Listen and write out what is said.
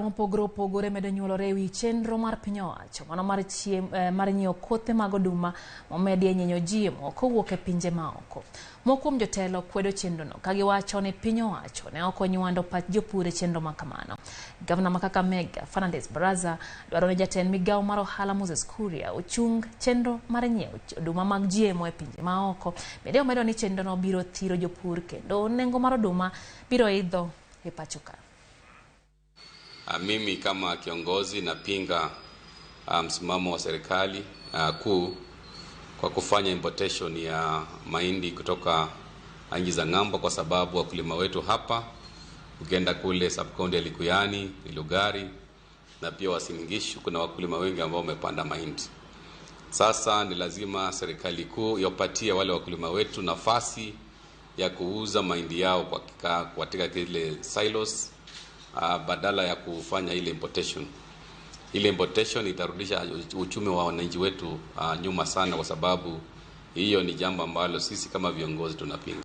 Mopogore opogore medo nyuolore ewi chenro mar piny owacho mano mar mar nyiewo kothe mag oduma momedie nyinyo GMO kowuok e pinje maoko. Moko kuom jotelo kwedo chenrono ka giwacho ni piny owacho ne ok onywando pach jopur e chenro ma kamano. Gavana ma Kakamega Fernandes Baraza dwaro ni jatend migawo mar ohala Moses Kuria ochung chenro mar nyiewo oduma mag GMO e pinje maoko. Bende omedo ni chenrono biro thiro jopur kendo nengo mar oduma biro idho e pacho ka. Mimi kama kiongozi napinga msimamo wa serikali kuu kwa kufanya importation ya mahindi kutoka nchi za ng'ambo, kwa sababu wakulima wetu hapa, ukienda kule subcounty ya Likuyani, Lugari na pia Uasin Gishu, kuna wakulima wengi ambao wamepanda mahindi. Sasa ni lazima serikali kuu iwapatie wale wakulima wetu nafasi ya kuuza mahindi yao kwa katika kile silos, badala ya kufanya ile importation. Ile importation itarudisha uchumi wa wananchi wetu nyuma sana, kwa sababu hiyo ni jambo ambalo sisi kama viongozi tunapinga.